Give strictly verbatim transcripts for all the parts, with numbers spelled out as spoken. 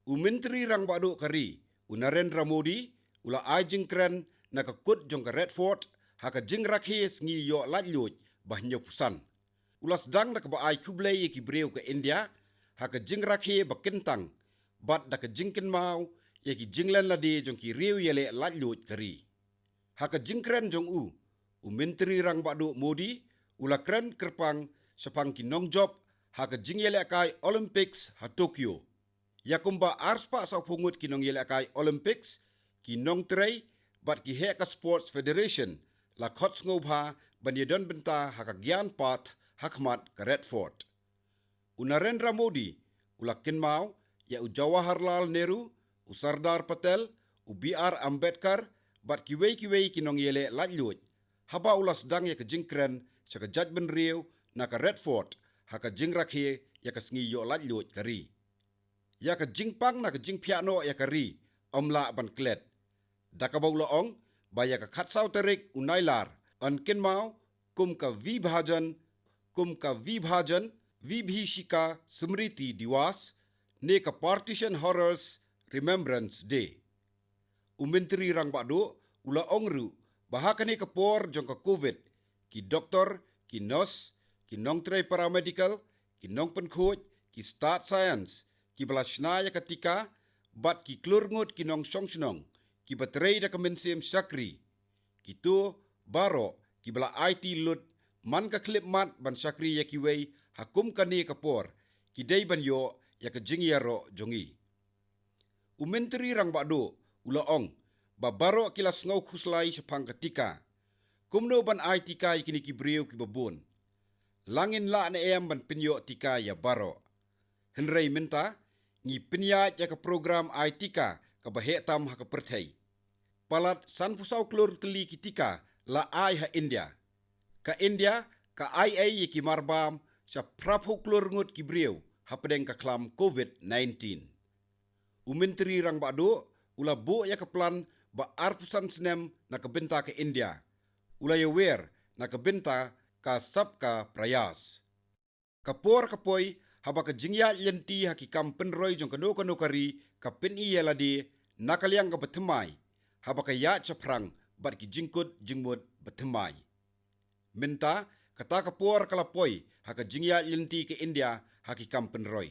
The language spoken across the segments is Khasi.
U Myntri Rangbah Duh ka ri, u Narendra Modi, u la ai jingkren na ka kut jong ka Red Fort ha ka jingrakhe sngi ïoh laitluid ba hynñiewphew san. U la sdang da kaba ai khublei ïa ki briew ka India ha ka jingrakhe ba kyntang bad da ka jingkynmaw ïa ki jinglen lade jong ki riew ïaleh laitluid ka ri. Ha ka jingkren jong u, u Myntri Rangbah Duh Modi u la kren kyrpang shaphang ki nongjop ha ka jingïalehkai Olympics ha Tokyo. Ïa kumba arspah sawphew ngut ki nongïalehkai Olympics, ki nongtrei bad ki heh ka Sports Federation la khot sngewbha ban ïadon bynta ha ka Gyan Path ha khmat ka Red Fort. U Narendra Modi u la kynmaw ïa u Jawaharlal Nehru, u Sardar Patel, u B R Ambedkar bad kiwei kiwei ki nongïaleh laitluid haba u la sdang ïa ka jingkren sha ka jaitbynriew na ka Red Fort ha ka jingrakhe ïa ka sngi ïoh laitluid ka ri. Ïa ka jingpang na ka jingphiah noh ïa ka ri ym lah ban klet, da kaba u la ong ba ïa ka khatsaw tarik u Nailar yn kynmaw kum ka Vibhajan, kum ka Vibhajan Vibhishika Smriti Diwas ne ka Partition Horrors Remembrance Day. U Myntri Rangbah Duh u la ong ruh ba ha kane ka por jong ka Covid, ki doktor, ki nurse, ki nongtrei paramedical, ki nongpynkhuid, ki stad science kiba la shna ïa ka tika bad ki klur ngut ki nongshong shnong kiba trei da ka mynsiem shakri, kito baroh kiba la aiti lut man ka khyllipmat ban shakri ïa kiwei ha kum kane ka por, ki dei ban ïoh ïa ka jingïaroh jong ngi. U Myntri Rangbah Duh u la ong ba baroh ki la sngew khuslai shaphang ka tika. Kumno ban ai tika ïa kine ki briew kiba bun? La ngin lah ne em ban pynïoh tika ïa baroh? Hynrei mynta ngi pynïaid ïa ka program ai tika kaba heh tam ha ka pyrthei. Palat sanphew saw klur tylli ki tika la ai ha India. Ka India ka ai ei ïa ki marbam sha phraphew klur ngut ki briew hapdeng ka khlam Covid nineteen. U Myntri Rangbah Duh u la buh ïa ka plan ba arphew san snem na ka bynta ka India. U la ïawer na ka bynta ka Sabka Prayas. Ka por ka poi haba ka jingïaid lynti ha ki kam pynroi jong kano kano ka ri ka pyni ïa lade na ka liang kaba thymmai, haba ka ïaid shaphrang bad ki jingkut jingmut ba thymmai. Mynta kata ka por ka la poi ha ka jingïaid lynti ka India ha ki kam pynroi.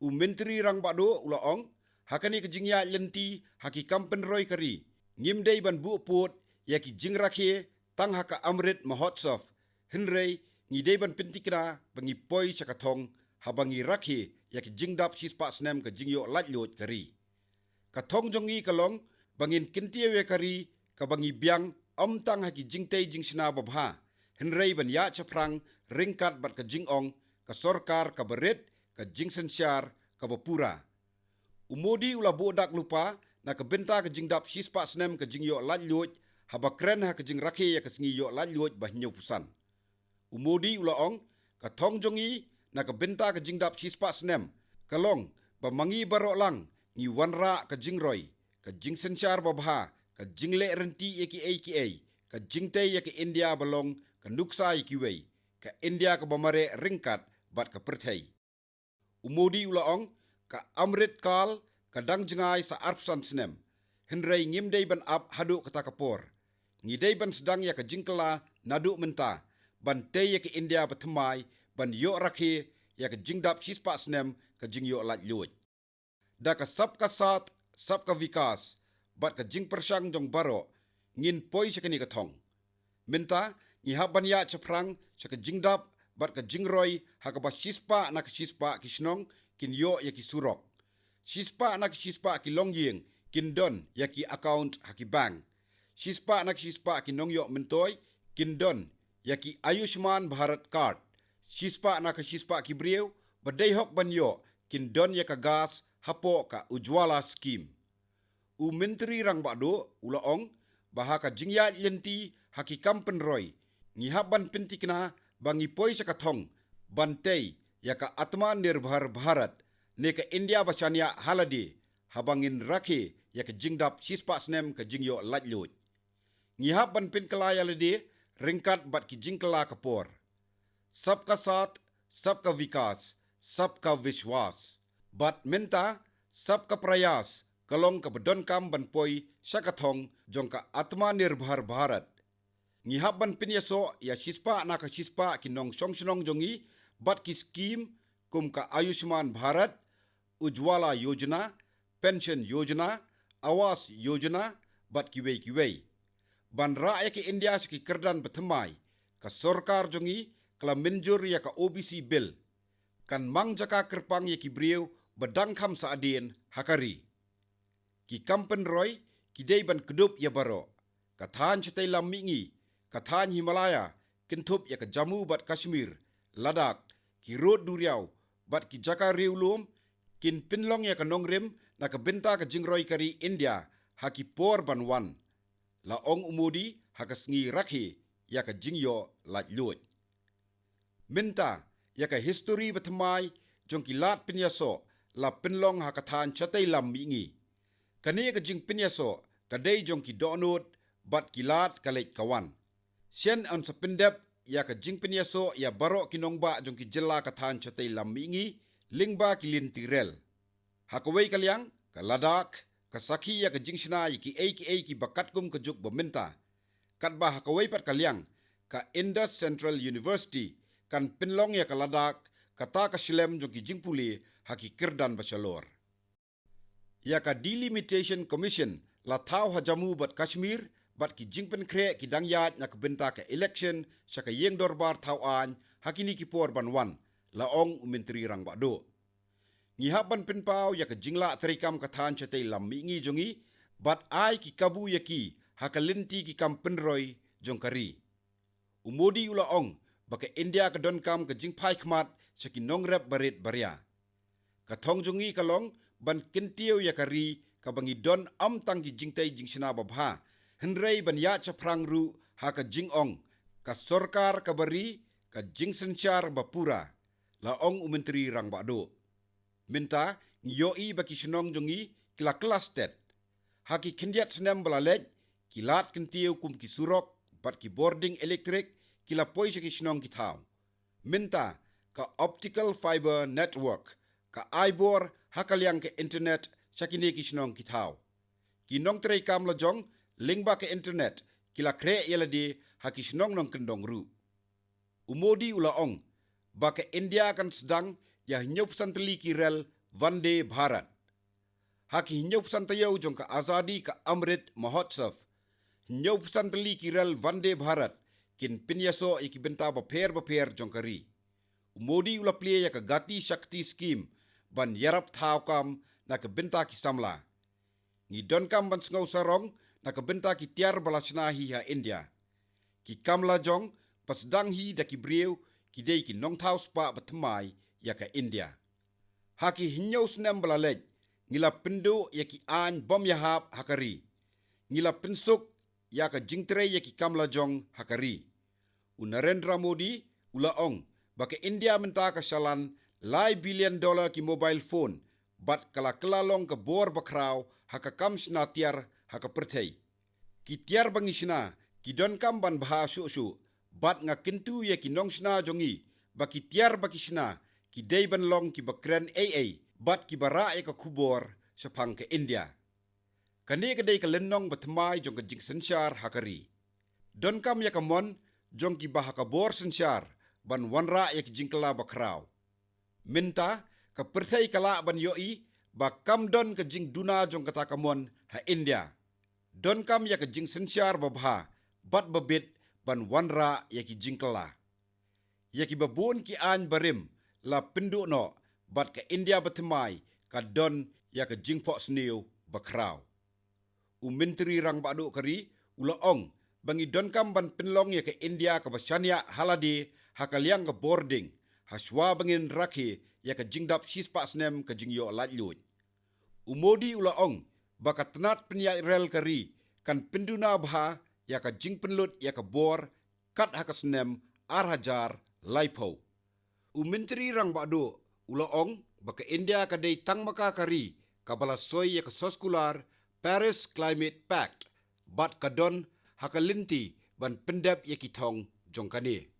U Myntri Rangbah Duh u la ong, ha kane ka jingïaid lynti ha ki kam pynroi ka ri, ngim dei ban buh pud ïa ki jingrakhe tang ha ka Amrit Mahotsav, hynrei ngi dei ban pynthikna ba ngi poi sha ka thong haba ngi rakhe ïa ki jingdap shispah snem ka jingïoh laitluid ka ri. Ka thong jong ngi ka long ba ngin kyntiew ïa ka ri kaba ngi biang ym tang ha ki jingtei jingshna babha, hynrei ban ïaid shaphrang ryngkat bad ka jingong ka sorkar kaba rit, ka jingsynshar kaba pura. U Modi u la buh dak lypa na ka bynta ka jingdap shispah snem ka jingïoh laitluid haba kren ha ka jingrakhe ïa ka sngi ïoh laitluid ba hynñiewphew san. U Modi u la ong, ka thong jong ngi na ka bynta ka jingdap shispah snem ka long ba ma ngi baroh lang ngi wanrah ka jingroi, ka jingsynshar babha, ka jingleh rynti ïa kiei kiei, ka jingtei ïa ka India ba long ka nuksa ïa kiwei, ka India kaba mareh ryngkat bad ka pyrthei. U Modi u la ong, ka Amrit Kal ka dang jngai sa arphew san snem, hynrei ngim dei ban ap haduh kata ka por. Ngi dei ban sdang ïa ka jingkylla naduh mynta ban tei ïa ka India ba thymmai ban ïoh rakhe ïa ka jingdap shispah snem ka jingïoh laitluid. Da ka Sabka Saath, Sabka Vikas bad ka jingpyrshang jong baroh, ngin poi sha kane ka thong. Mynta ngi hap ban ïaid shaphrang sha ka jingdap bad ka jingroi ha kaba shispah na ka shispah ki shnong kin ïoh ïa ki surok. Shispah na ka shispah ki longïing kin don ïa ki account ha ki bank. Shispah na ka shispah ki nongïoh myntoi kin don ïa ki Ayushman Bharat card. Shispah na ka shispah ki briew ba dei hok ban ïoh kin don ïa ka gas hapoh ka Ujjwala scheme. U Myntri Rangbah Duh u la ong ba ha ka jingïaid lynti ha ki kam pynroi, ngi hap ban pynthikna ba ngi poi sha ka thong ban tei ïa ka Atmanirbhar Bharat, ne ka India ba shaniah ha lade, haba ngin rakhe ïa ka jingdap shispah snem ka jingïoh laitluid. Ngi hap ban pynkylla ïa lade ryngkat bad ki jingkylla ka por. Sabka Saath, Sabka Vikas, Sabka Vishwas. Bad mynta, Sabka Prayas ka long kaba donkam ban poi sha ka thong jong ka Atmanirbhar Bharat. Ngi hap ban pynïasoh ïa shispah na ka shispah ki nongshong shnong jong ngi bad ki skim kum ka Ayushman Bharat, Ujjwala Yojana, Pension Yojana, Awas Yojana bad kiwei kiwei. Ban rah ïa ka India sha ki kyrdan bathymmai, ka sorkar jong ngi ka la mynjur ïa ka O B C Bill. Kan mang jaka kyrpang ïa ki briew ba dang kham sah hadien ha ka ri. Ki kam pynroi ki dei ban kdup ïa baroh. Ka thaiñ shatei lam mihngi, ka thaiñ Himalaya, kynthup ïa ka Jammu bad Kashmir, Ladakh, ki rud duriaw bad ki jaka riewlum kin pynlong ïa ka nongrim na ka bynta ka jingroi ka ri India ha ki por ban wan, la ong u Modi ha ka sngi rakhe ïa ka jingïoh laitluid. Mynta, ïa ka histori bathymmai jong ki lad pynïasoh la pynlong ha ka thaiñ shatei lam mihngi. Kane ka jingpynïasoh ka dei jong ki dohnud bad ki lad ka leit ka wan. Shen yn sa pyndep ïa ka jingpynïasoh ïa baroh ki nongbah jong ki jylla ka thaiñ shatei lam mihngi lyngba ki lynti rel. Ha kawei ka liang, ka Ladakh ka sakhi ïa ka jingshna ïa kiei kiei kiba katkum ka juk ba mynta. Katba ha kawei pat ka liang, ka Indus Central University kan pynlong ïa ka Ladakh kata ka shlem jong ki jingpule ha ki kyrdan ba shalor. Ïa ka Delimitation Commission la thaw ha Jammu bad Kashmir bad ki jingpynkhreh ki dang ïaid na ka bynta ka election sha ka ïing dorbar thaw aiñ ha kine ki por ban wan, la ong u Myntri Rangbah Duh. Ngi hap ban pynpaw ïa ka jinglah treikam ka thaiñ shatei lam mihngi jong ngi bad ai ki kabu ïa ki ha ka lynti ki kam pynroi jong ka ri. U Modi u la ong ba ka India ka donkam ka jingphai khmat sha ki nongrep barit baria. Ka thong jong ngi ka long ban kyntiew ïa ka ri kaba ngi don ym tang ki jingtei jingshna babha, hynrei ban ïaid shaphrang ruh ha ka jingong ka sorkar kaba ri, ka jingsynshar ba pura, la ong u Myntri Rangbah Duh. Mynta ngi ïohi ba ki shnong jong ngi ki la kylla stet. Ha ki khyndiat snem ba la leit, ki lad kyntiew kum ki surok bad ki bording elektrik ki la poi sha ki shnong ki thaw. Mynta, ka optical fiber network ka ai bor ha ka liang ka internet sha kine ki shnong ki thaw. Ki nongtreikam lajong lyngba ka internet ki la khreh ïa lade ha ki shnong nongkyndong ruh. U Modi u la ong ba ka India kan sdang ïa hynñiewphew san tylli ki rel Vande Bharat. Ha ki hynñiewphew san taïew jong ka Azadi ka Amrit Mahotsav, hynñiewphew san tylli ki rel Vande Bharat kin pynïasoh ïa ki bynta bapher bapher jong ka ri. U Modi u la plie ïa ka Gati Shakti Scheme ban ïarap thaw kam na ka bynta ki samla. Ngi donkam ban sngew sarong na ka bynta ki tiar ba la shna hi ha India. Ki kam lajong ba sdang hi da ki briew ki dei ki nongthaw spah bathymmai ïa ka India. Ha ki hynñiew snem ba la leit, ngi la pynduh ïa ki aiñ bym ïahap ha ka ri. Ngi la pynsuk ïa ka jingtrei ïa ki kam lajong ha ka ri. U Narendra Modi u la ong ba ka India mynta ka shalan lai billion dollar ki mobile phone bad ka la kylla long ka bor bakhraw ha ka kam shna tiar ha ka pyrthei. Ki tiar ba ngi shna ki donkam ban bha shuh shuh, bad nga kyntu ïa ki nongshna jong ngi ba ki tiar ba ki shna ki dei ban long kiba kren ei ei bad kiba rah ïa ka khubor shaphang ka India. Kane ka dei ka lynnong bathymmai jong ka jingsynshar ha ka ri. Donkam ïa ka mon jong kiba ha ka bor synshar ban wanrah ïa ki jingkylla bakhraw. Mynta ka pyrthei ka lah ban ïohi ba kam don ka jingduna jong kata ka mon ha India. Donkam ïa ka jingsynshar babha bad babit ban wanrah ïa ki jingkylla. Ïa kiba bun ki aiñ barim la pynduh noh bad ka India bathymmai ka don ïa ka jingphohsniew bakhraw. U Myntri Rangbah Duh ka ri u la ong ba ngi donkam ban pynlong ïa ka India kaba shaniah ha lade ha ka liang ka bording, ha shuwa ba ngin rakhe ïa ka jingdap shispah snem ka jingïoh laitluid. U Modi u la ong ba ka tnat pynïaid rel ka ri kan pynduna bha ïa ka jingpynlut ïa ka bor kat ha ka snem ar hajar laiphew. U Myntri Rangbah Duh u la ong ba ka India ka dei tang ma ka ka ri kaba la soi ïa ka soskular Paris Climate Pact bad ka don ha ka lynti ban pyndep ïa ki thong jong kane.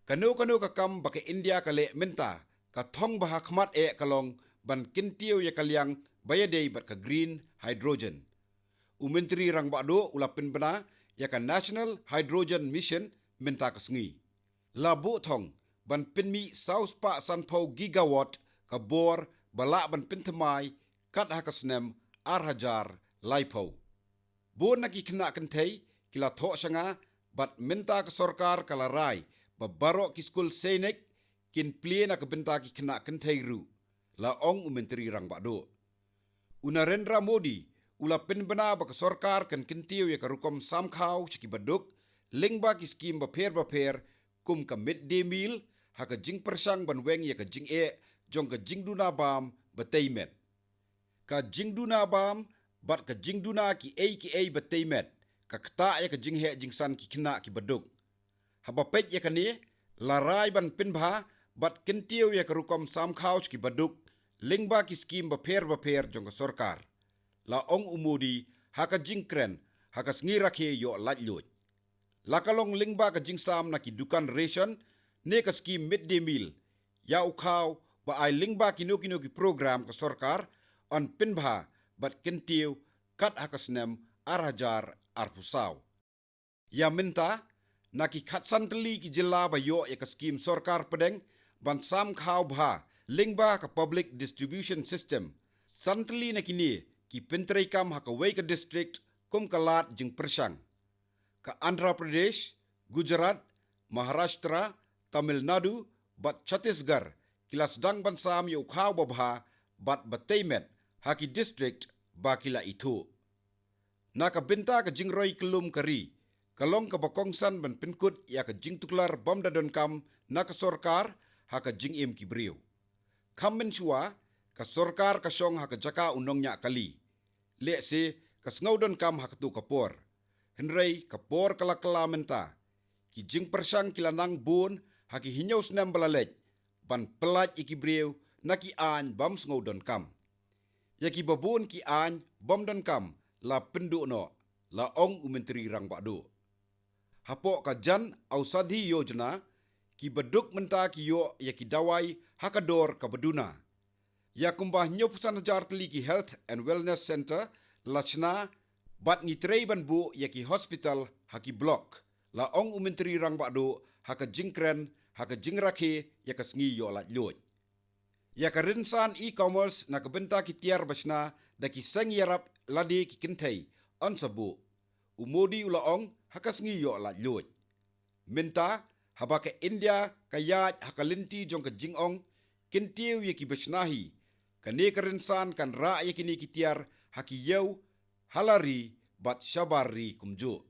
Kano kano ka kam ba ka India ka leh mynta, ka thong ba ha khmat eh ka long ban kyntiew ïa ka liang ba ïadei bad ka green hydrogen. U Myntri Rangbah Duh u la pynbna ïa ka National Hydrogen Mission mynta ka sngi. La buh thong ban pynmih saw spah sanphew gigawatt ka bor ba lah ban pynthymmai kat ha ka snem ar hajar laiphew. Bun na ki khynnah kynthei ki la thoh sha nga bad mynta ka sorkar ka la rai ba baroh ki skul Sainik kin plie na ka bynta ki khynnah kynthei ruh, la ong u Myntri Rangbah Duh. U Narendra Modi u la pynbna ba ka sorkar kan kyntiew ïa ka rukom samkhaw sha ki baduk lyngba ki skim bapher bapher kum ka mid day meal ha ka jingpyrshang ban weng ïa ka jingeh jong ka jingduna bam ba tei met. Ka jingduna bam bad ka jingduna kiei kiei ba tei met ka ktah ïa ka jingheh jingsan ki khynnah ki baduk. Haba peit ïa kane, la rai ban pynbha bad kyntiew ïa ka rukom samkhaw sha ki baduk lyngba ki skim bapher bapher jong ka sorkar, la ong u Modi ha ka jingkren ha ka sngi rakhe ïoh laitluid. La ka long lyngba ka jingsam na ki dukan ration ne ka skim mid day meal ïa u khaw ba ai lyngba kino kino ki program ka sorkar yn pynbha bad kyntiew kat ha ka snem ar hajar arphew saw. Ïa mynta, na ki khatsan tylli ki jylla ba ïoh ïa ka skim sorkar pdeng ban samkhaw bha lyngba ka public distribution system, san tylli na kine ki pyntreikam ha kawei ka district kum ka lad jingpyrshang. Ka Andhra Pradesh, Gujarat, Maharashtra, Tamil Nadu bad Chhattisgarh ki la sdang ban sam ïa u khaw babha bad ba tei met ha ki district ba ki la ithuh. Na ka bynta ka jingroi kyllum ka ri, ka long kaba kongsan ban pynkut ïa ka jingtuklar bym da donkam na ka sorkar ha ka jingim ki briew. Kham mynshuwa, ka sorkar ka shong ha ka jaka u nongñiah kali. Lehse ka sngew donkam ha katu ka por. Hynrei ka por ka la kylla mynta. Ki jingpyrshang ki la nang bun ha ki hynñiew snem ba la leit ban pyllait ïa ki briew na ki aiñ bym sngew donkam. Ïa kiba bun ki aiñ bym donkam la pynduh noh, la ong u Myntri Rangbah Duh. Hapoh ka Jan Aushadhi Yojana, ki baduk mynta ki ïoh ïa ki dawai ha ka dor kaba duna. Ïa kumba hynñiewphew san hajar tylli ki Health and Wellness Centre la shna bad ngi trei ban buh ïa ki hospital ha ki block, la ong u Myntri Rangbah Duh ha ka jingkren ha ka jingrakhe ïa ka sngi ïoh laitluid. Ïa ka rynsan e-commerce na ka bynta ki tiar ba shna da ki seng ïarap lade ki kynthei yn sa buh, u Modi u la ong ha ka sngi ïoh laitluid. Mynta, haba ka India ka ïaid ha ka lynti jong ka jingong kyntiew ïa kiba shna hi, kane ka rynsan kan rah ïa kine ki tiar ha ki ïew, ha la ri bad shabar ri kumjuh.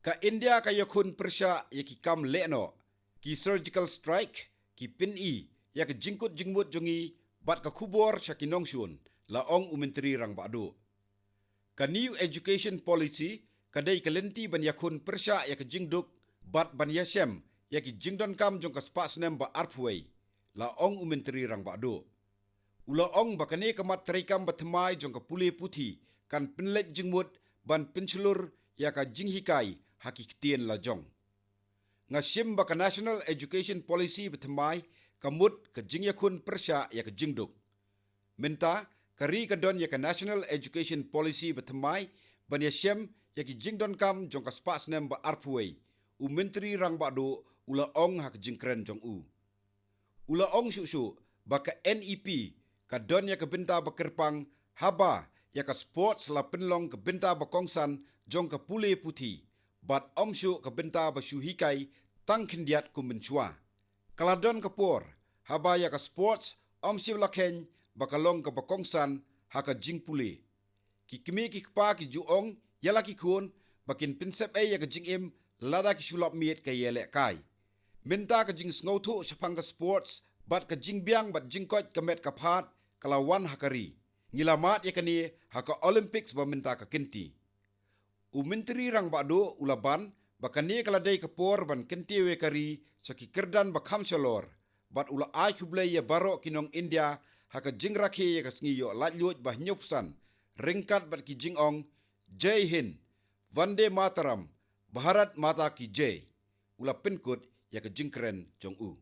Ka India ka ïakhun pyrshah ïa ki kam lehnoh, ki surgical strike, ki pyni ïa ka jingkut jingmut jong ngi bad ka khubor sha ki nongshun, la ong u Myntri Rangbah Duh. Ka New Education Policy ka dei ka lynti ban ïakhun pyrshah ïa ka jingduk bad ban ïashem ïa ki jingdonkam jong ka spah snem ba arphew wei, la ong u Myntri Rangbah Duh. U la ong ba kane ka mat treikam bathymmai jong ka pule puthi kan pynleit jingmut ban pynshlur ïa ka jinghikai ha ki ktien lajong. Nga shim ba ka National Education Policy bathymmai ka mut ka jingïakhun pyrshah ïa ka jingduk. Mynta ka ri ka don ïa ka National Education Policy bathymmai ban ïashem ïa ki jingdonkam jong ka spah snem ba arphew wei, u Myntri Rangbah Duh u la ong ha ka jingkren jong u. U la ong shuh shuh ba ka N E P ka don ïa ka bynta ba kyrpang haba ïa ka sports la pynlong ka bynta ba kongsan jong ka pule puthi bad ym shuh ka bynta ba shu hikai tang khyndiat kum mynshuwa. Ka la don ka por haba ïa ka sports ym shym la kheiñ ba ka long kaba kongsan ha ka jingpule. Ki kmie ki kpa ki ju ong ïa la ki khun ba kin pynsep ei ïa ka jingim lada ki shu lap miet ka ïalehkai. Mynta ka jingsngewthuh shaphang ka sports bad ka jingbiang bad jingkoit ka met ka phad ka la wan ha ka ri. Ngi la mad ïa kane ha ka Olympics ba mynta ka kynti. U Myntri Rangbah Duh u la ban ba kane ka la dei ka por ban kyntiew ïa ka ri sha ki kyrdan ba kham shalor bad u la ai khublei ïa baroh ki nong India ha ka jingrakhe ïa ka sngi ïoh laitluid ba hynñiewphew san ryngkat bad ki jingong Jai Hind, Vande Mataram, Bharat Mata Ki Jai. U la pynkut ïa ka jingkren jong u.